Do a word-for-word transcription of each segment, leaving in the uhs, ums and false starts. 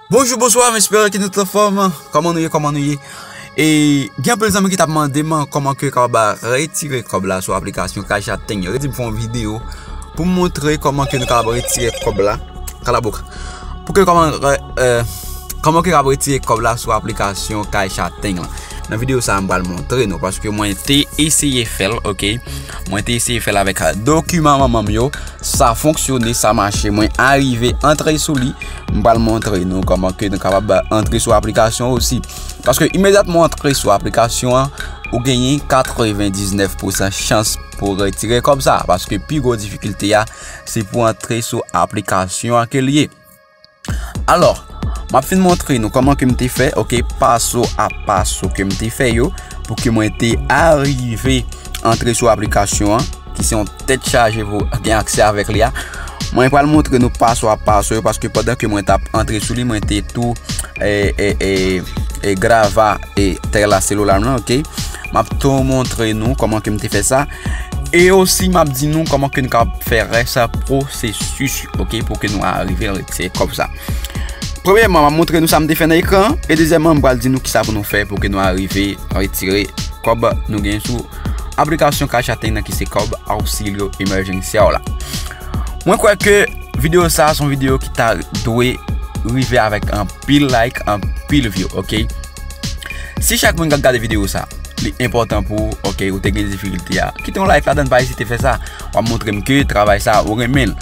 Bonjou, bonswa, m espere ke nou tout anfòm. Kòman nou ye, kòman nou ye? E gen anpil zanmi ki t ap mande m kòman ke yo kapab retire kòb la sou aplikasyon Cash App Ting. Yo redi m fè yon videyo pou m montre kòman ke nou kapab retire kòb la. Kalabouk. Pou ke kòman, eh, kòman ke yo kapab retire kòb la sou aplikasyon Cash App Ting la. Nan videyo sa a, m pral montre nou, paske mwen te eseye fè l, oke? Mwen te eseye fè l avèk dokiman manman m yo. Sa fonksyone, sa mache. Mwen arive antre sou li. M pral montre nou kòman ke nou kapab antre sou aplikasyon osi. Paske imedyatman w antre sou aplikasyon an, ou genyen katrevendiznèf pousan chans pou w retire kòb sa. Paske pi gwo difikilte a, se pou antre sou aplikasyon an ke l ye. Alò, m ap fin montre nou kòman ke m te fè, oke, paso a paso ke m te fè yo, pou ke mwen te arive antre sou aplikasyon an, ki se yon tèt chaje pou gen aksè avèk li a. Mwen pral montre nou paso a paso yo, paske pandan ke mwen t ap antre sou li, mwen te tou, e, e, e, e, grava, e, tè la selila m lan, oke? M ap tou montre nou kòman ke m te fè sa. E osi, m ap di nou kòman ke n ka fè rès pwosesis, oke, pou ke nou arive retire kòb sa. Premyèman, m ap montre nou sa m te fè nan ekran an. E dezyèmman, m pral di nou kisa pou nou fè pou ke nou arive retire kòb nou gen sou aplikasyon Cash App Ting nan, ki se kòb Auxilio Emergencial la. Mwen kwè ke videyo sa a se yon videyo ki ta dwe rive avèk anpil like, anpil view, oke? Si chak moun k ap gade videyo sa, li enpòtan pou ou, oke, ou te gen difikilte a, kite yon like ladan, pa ezite fè sa. W ap montre m ke travay sa a, ou renmen l.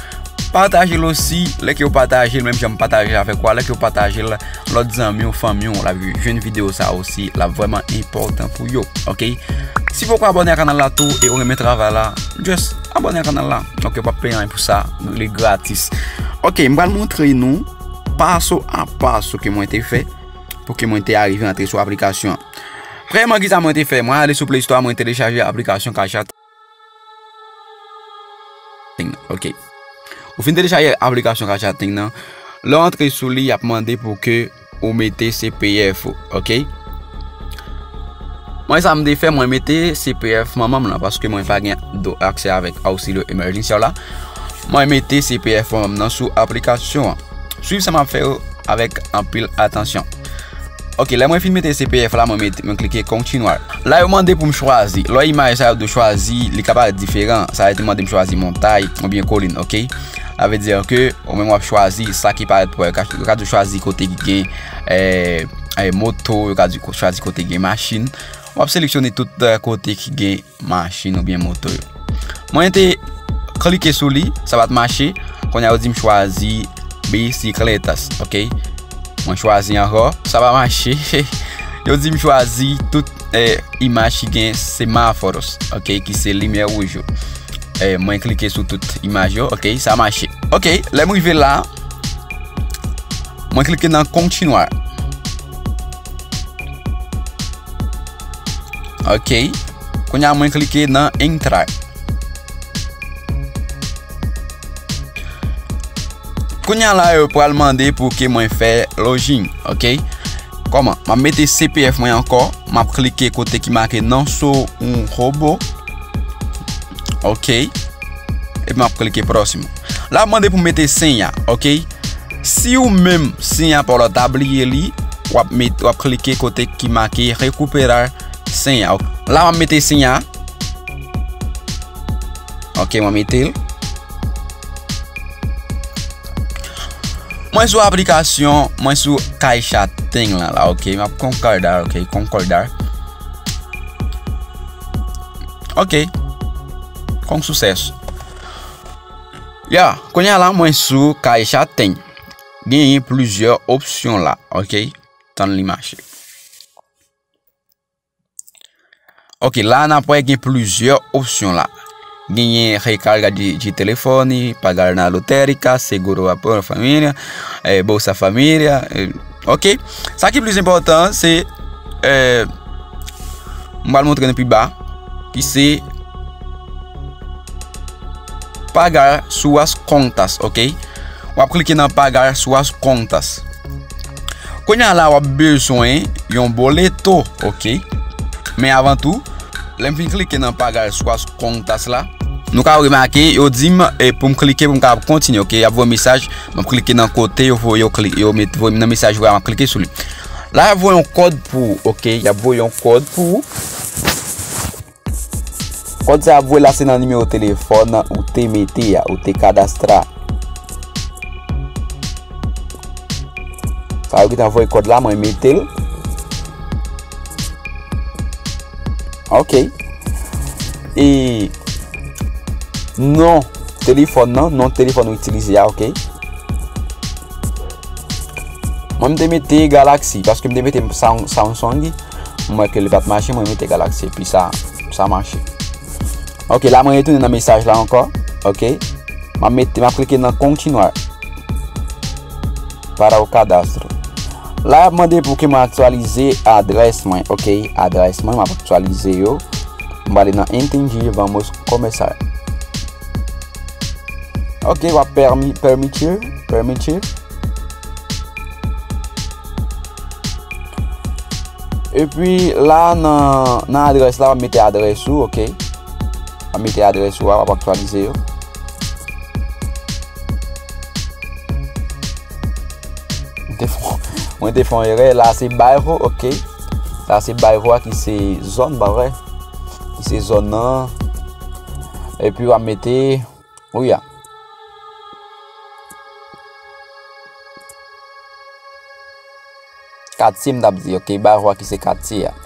Pataje l osi, lè ke w pataje l, menm jan m pataje l avèk ou a, lè ke w pataje l, lòt zanmi w, fanmi w, l ap jwenn videyo sa a osi, l ap vrèman enpòtan pou yo, oke? Si w poko abòne a kanal la tou e w renmen travay la, just abòne a kanal la, oke? W p ap peye anyen pou sa, li gratis. Oke, m pral montre nou paso a paso ke mwen te fè pou ke mwen te arive antre sou aplikasyon an. Premyèman, kisa mwen te fè? Mwen ale sou Play Store, mwen telechaje aplikasyon Cash App Ting, oke. Ou fin telechaje aplikasyon Cash App Ting nan, lè w antre sou li, y ap mande pou ke ou mete C P F ou, oke? Mwen, sa m te fè, mwen mete C P F manman m lan, paske mwen pa gen do-, aksè avèk Auxilio Emergencial la. Mwen mete C P F manman m nan sou aplikasyon an. Swiv sa m ap fè yo avèk anpil atansyon. Oke, lè mwen fin mete C P F la, mwen mete, mwen klike Continuar. La, yo mande pou m chwazi. Lè w wè imaj sa yo di w chwazi, li ka parèt diferan. Sa yo te mande m chwazi montay oubyen kolin, oke? Sa vle di ke ou menm w ap chwazi sa ki parèt pou ou. Yo ka, yo ka di w chwazi kote ki gen, eh, eh, moto, yo ka di w chwazi kote ki gen machin. W ap seleksyone tout, eh, kote ki gen machin oubyen moto yo. Mwen te klike sou li, sa pa t mache. Kounye a yo di m chwazi bisikletas, oke? Mwen chwazi ankò, sa pa mache. Yo di m chwazi tout, eh, imaj ki gen semaforos, oke, ki se limyè wouj yo. Eh, mwen klike sou tout imaj yo, oke, sa mache. Oke, lè m rive la, mwen klike nan Continuar. Oke. Kounye a mwen klike nan Entrar. Kounye a la, yo pral mande pou ke mwen fè login, oke? Kòman? M ap mete C P F mwen ankò, m ap klike kote ki make Não Sou Um Robô. Oke. Epi m ap klike Próximo. La, ap mande pou m mete senya, oke? Si ou menm senya pa w la, w ta bliye li, w ap met, w ap klike kote ki make Recuperar Senha. La, m ap mete senya. Oke, mwen mete l. Mwen sou aplikasyon, mwen sou Caixa Tem lan la, oke, m ap concordar, oke, concordar. Oke. Con sucesso. Ya, kounye a la, mwen sou Caixa Tem. Genyen plizyè opsyon la, oke? Tann li mache. Oke, la n ap wè gen plizyè opsyon la. Genyen recarga de, de telefone, pagar na lotérica, seguro a família, eh, Bolsa Família, eh, oke. Sa ki plis enpòtan, se, eh, m pral montre nou pi ba, ki se pagar suas contas, oke? W ap klike nan pagar suas contas. Kounye a la, w ap bezwen yon boleto, oke? Men avan tou, lè m fin klike nan pagar suas contas la, Nou ka remake, yo di m, e, pou m klike, pou m kapab kontinye, oke? Y ap voye mesaj, m ap klike nan kote, yo voye, yo kli-, yo met, voye m nan mesaj vre a, m ap klike sou li. La, y ap voye yon kòd pou ou, oke? Y ap voye yon kòd pou ou. Kòd sa y ap voye la, se nan nimewo telefòn ou te mete a, ou te kadastre a. Sa yo gentan voye kòd la, mwen mete l. Ok. E non telefòn nan, non telefòn ou itilize a, ok. Mwen m te mete Galaxy, paske m te mete Sam-, Samsung, m wè ke li pa t mache, mwen mete Galaxy, epi sa, sa mache. Ok, la mwen retounen nan mesaj la ankò, ok. M ap mete, m ap klike nan Continuar. Para o cadastro. La, y ap mande pou ke mwen aktyalize adrès mwen. Ok, adrès mwen, m ap aktyalize yo. M prale nan Entendi, vamos começar. Ok, w ap permi-, permitir, permitir. Epi la, nan, nan adrès la, w ap mete adrès ou, ok. W ap mete adrès ou a, w ap aktyalize yo. Mwen te fè, mwen te fè yon erè. La se bairro, ok. Sa se bairro a ki se zòn, pa vre? Ki se zòn nan. Epi w ap mete, wi a. Katye m t ap di, ok, bairro a ki se katye a.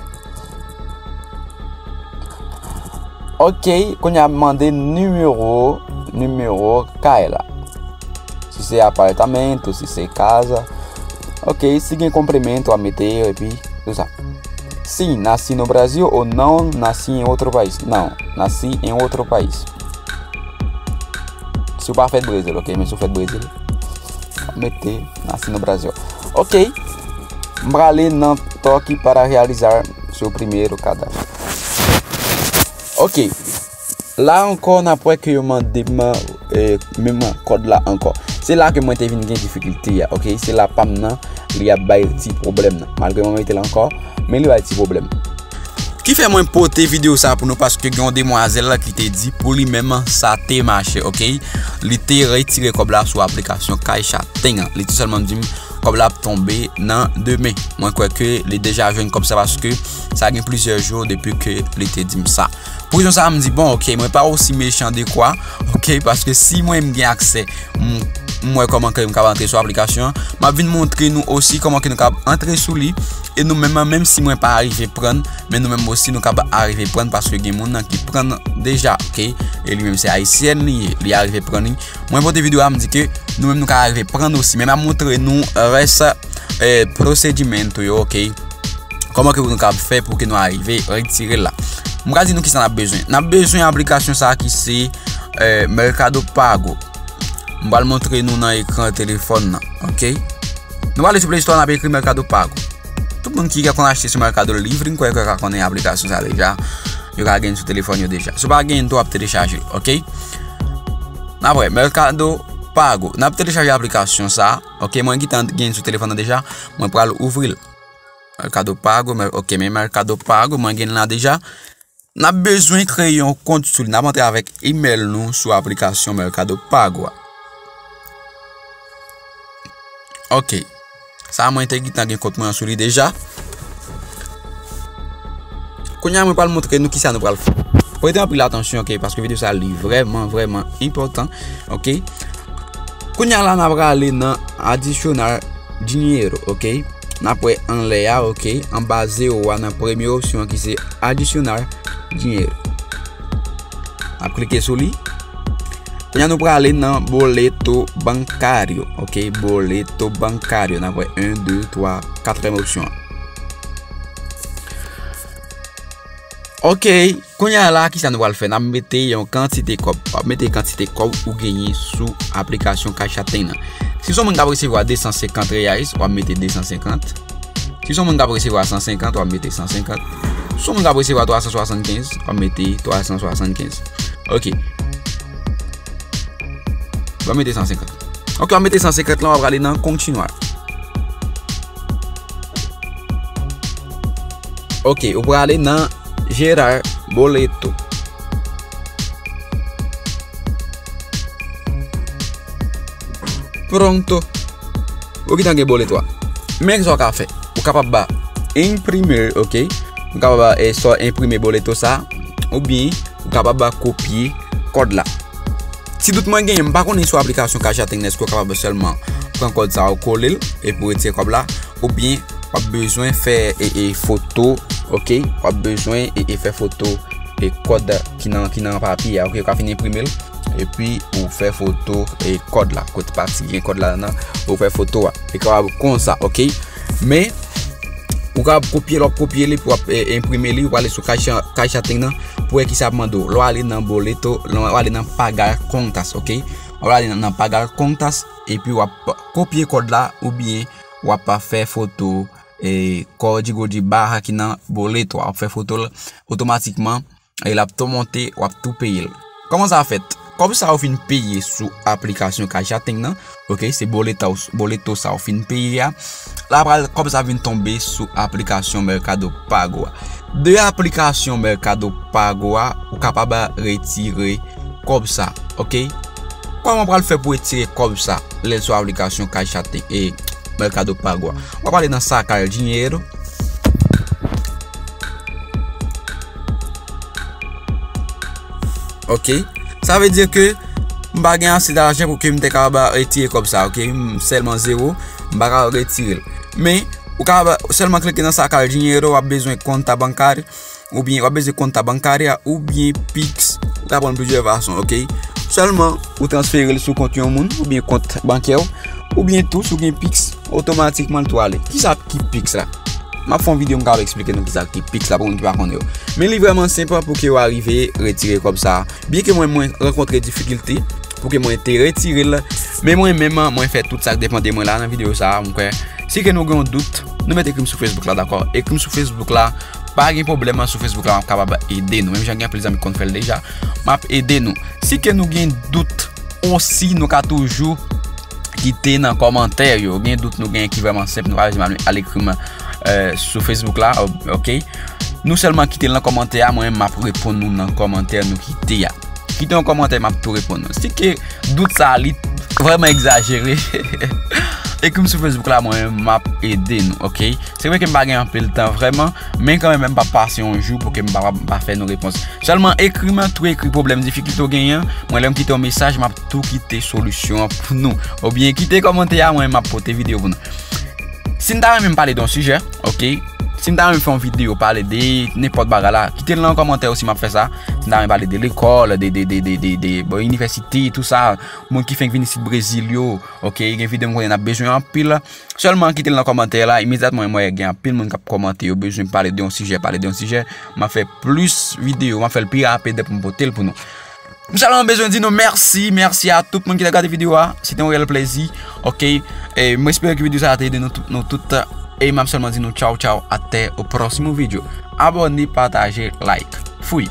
Ok, kounye a mande nimewo, nimewo kay la. Si se apartamento, si se casa. Ok, si gen complemento, w ap mete yo, epi tout sa. Sim, nasci no Brasil ou não, nasci em outro país? Não, nasci em outro país. Si w pa fèt Brezil, ok, men si w fèt Brezil, w ap mete nasci no Brasil. Ok, m prale nan toque para realizar seu primeiro cadastro. Ok, la ankò, n ap wè ke yo mande m, eh, menm kòd la ankò. Se la ke mwen te vin gen difikilte a, ok? Se la pa m nan, li ap bay ti pwoblèm nan. Malgre mwen mete l ankò, men li bay ti pwoblèm. Ki fè mwen pote videyo sa pou nou, paske gen yon demwazèl ki te di pou li menm sa te mache, ok? Li te retire kòb la sou aplikasyon Caixa Tem an. Li te sèlman di m kòb la ap tonbe nan demen. Mwen kwè ke li deja jwenn kòb sa paske sa gen plizyè jou depi ke li te di m sa. Pou rezon sa a, m di, bon, ok, mwen pa osi mechan de kwa, ok, paske si mwen m gen aksè, m, m wè kòman ke m kapab antre sou aplikasyon an, m ap vin montre nou osi kòman ke nou kapab antre sou li, e nou menm, menm si mwen pa arive prann, men nou menm osi nou kapab arive prann paske gen moun nan ki prann deja, ok, e li menm se ayisyèn li ye, li arive prann li. Mwen pote videyo a, m di ke nou menm nou ka arive prann osi, men m ap montre nou rès, eh, pwosedimento yo, ok. Kòman ke nou kab fè pou ke nou arive retire l la? M pral di nou kisa n ap bezwen. N ap bezwen aplikasyon sa a ki se, eh, Mercado Pago. M pral montre nou nan ekran telefòn nan, ok? Nou prale sou Play Store, n ap ekri Mercado Pago. Tout moun ki ka konn achte sou Mercado Livre, m kwè ke ka konnen aplikasyon sa a deja. Yo ka gen sou telefòn yo deja. Si w pa gen, tou w ap telechaje l, ok? N ap wè, Mercado Pago. N ap telechaje aplikasyon sa a, ok? Mwen gentan gen sou telefòn nan deja. Mwen pral ouvri l. Mercado Pago, mè-, ok, men Mercado Pago, mwen gen l la deja. N ap bezwen kreye yon kont sou li. N ap antre avèk email nou sou aplikasyon Mercado Pago a. Ok. Sa a mwen te gentan gen kont mwen an sou li deja. Kounye a mwen pral montre nou kisa nou pral fè. Prete anpil atansyon, ok, paske videyo sa a li vrèman, vrèman enpòtan, ok. Kounye a la, n ap prale nan adicionar dinheiro, ok. N ap wè anlè a, ok. Anba zewo a nan premye opsyon an ki se adicionar dinheiro. N ap klike sou li. Kounye a nou prale nan boleto bancário, ok. Boleto bancário. N ap wè en, de, twa, katriyèm opsyon an. Ok, kounye a la, kisa nou pral fè? N ap mete yon kantite kòb. W ap mete kantite kòb ou genyen sou aplikasyon Caixa Tem nan. Si se yon moun k ap resevwa de san senkant reais, w ap mete de san senkant. Si se yon moun k ap resevwa san senkant, w ap mete san senkant. Si se yon moun k ap resevwa twa san swasannkenz, w ap mete twa san swasannkenz. Ok. W ap mete san senkant. Ok, w ap mete san senkant lan, w ap prale nan Continuar. Ok, ou prale nan Gerar Boleto. Pronto. Ou gentan gen boleto a. Men sa w ka fè. Ou kapab ba imprimer, ok? Ou kapab ba, eh, swa enprime boleto sa, oubyen ou kapab ba kopye kòd la. Ti dout mwen genyen, m pa konnen sou aplikasyon Caixa Tem nan èske w kapab sèlman pran kòd sa ou kole l epi w retire kòb la, oubyen w ap bezwen fè e, e foto, ok? W ap bezwen e, e fè foto e kòd ki nan, ki nan papye a, ok? Ou ka fin enprime l, epi ou fè foto e kòd la, kote pati gen kòd la nan, ou fè foto a. E kapab konsa, ok? Men, ou kapab kopye l, w ap kopye l, epi w ap e, enprime li, ou ale sou Caixa, Caixa Tem nan, pou wè kisa ap mande w. Lè w ale nan boleto, lè w ale nan pagar contas, ok? W ale nan, nan pagar contas, epi w ap kopye kòd la, oubyen w ap fè foto e código de barra ki nan boleto a. W ap fè foto l otomatikman, e l ap tou monte, w ap tou peye l. Kòman sa fèt? Kòb sa ou fin peye sou aplikasyon Caixa Tem nan, ok, se boleta, boleto sa ou fin peye a, la pral, kòb sa vin tonbe sou aplikasyon Mercado Pago a. De aplikasyon Mercado Pago a, ou kapab retire kòb sa, ok? Kòman w pral fè pou retire kòb sa lè l sou aplikasyon Caixa Tem e Mercado Pago a? W ap ale nan Sacar Dinheiro. Ok. Sa vle di ke m pa gen ase lajan pou ke m te kapab retire kòb sa, ok? M sèlman zewo, m pa ka retire l. Men, ou ka sèlman klike nan Sacar Dinheiro, w ap bezwen conta bancária, oubyen w ap bezwen conta bancária, oubyen Pix. Ou ka pran plizyè fason, ok? Sèlman, ou transfere l sou kont yon moun, oubyen kont bankè w, oubyen tou, si w gen Pix, otomatikman l tou ale. Kisa ki Pix la? M ap fè yon videyo, m kapab eksplike nou kisa ki Pix la pou moun ki pa konnen yo. Men li vrèman senp pou ke w arive retire kòb sa. Byen ke mwen, mwen rankontre difikilte pou ke mwen te retire l, men mwen menm, mwen fè tout sa k depann de mwen la nan videyo sa, mwen kwè. Si ke nou gen yon dout, nou mèt ekri m sou Facebook la, dakò? Ekri m sou Facebook la, pa gen pwoblèm, sou Facebook la, m ap kapab ede nou. Menm jan gen anpil zanmi ki konn fè l deja, m ap ede nou. Si ke nou gen dout osi, nou ka toujou kite nan kòmantè yo. Gen dout nou gen ki vrèman senp, nou pa bezwen al, al ekri m, eh, sou Facebook la, o-, ok? Nou sèlman kite l nan kòmantè a, mwen menm m ap reponn nou nan kòmantè nou kite a. Kite yon kòmantè, m ap tou reponn nou. Si ke dout sa li vrèman egzajere, ekri m sou Facebook la, mwen menm m ap ede nou, ok? Se vre ke m pa gen anpil tan vrèman, men kanmenm m p ap pase yon jou pou ke m pa, m pa fè nou repons. Sèlman ekri m, tou ekri pwoblèm, difikilte w genyen an, mwen lè m kite yon mesaj, m ap tou kite solisyon an pou nou. Oubyen kite kòmantè a, mwen m ap pote videyo pou nou. Si n ta renmen m pale de yon sijè, ok? Si n ta renmen fè yon videyo pale de nenpòt bagay la, kite l nan kòmantè osi, m ap fè sa. Si n ta renmen pale de lekòl, de, de, de, de, de, de, bon, inivèsite, tou sa, moun ki fenk vin isit Brezil yo, ok? Gen videyo m konnen n ap bezwen anpil. Sèlman kite l nan kòmantè la, imedyatman mwen gen anpil moun k ap kòmante, yo bezwen pale de yon sijè, pale de yon sijè. M ap fè plis videyo, m ap fè l pi rapid pou m pote l pou nou. M sèlman bezwen di nou mèsi, mèsi a tout moun ki te gade videyo a. Se te yon reyèl plezi. Ok. E m espere ke videyo sa a te ede nou tout, nou tout. E m ap sèlman di nou tchaw tchaw até o próximo vídeo. Abòne, pataje, like. Fui.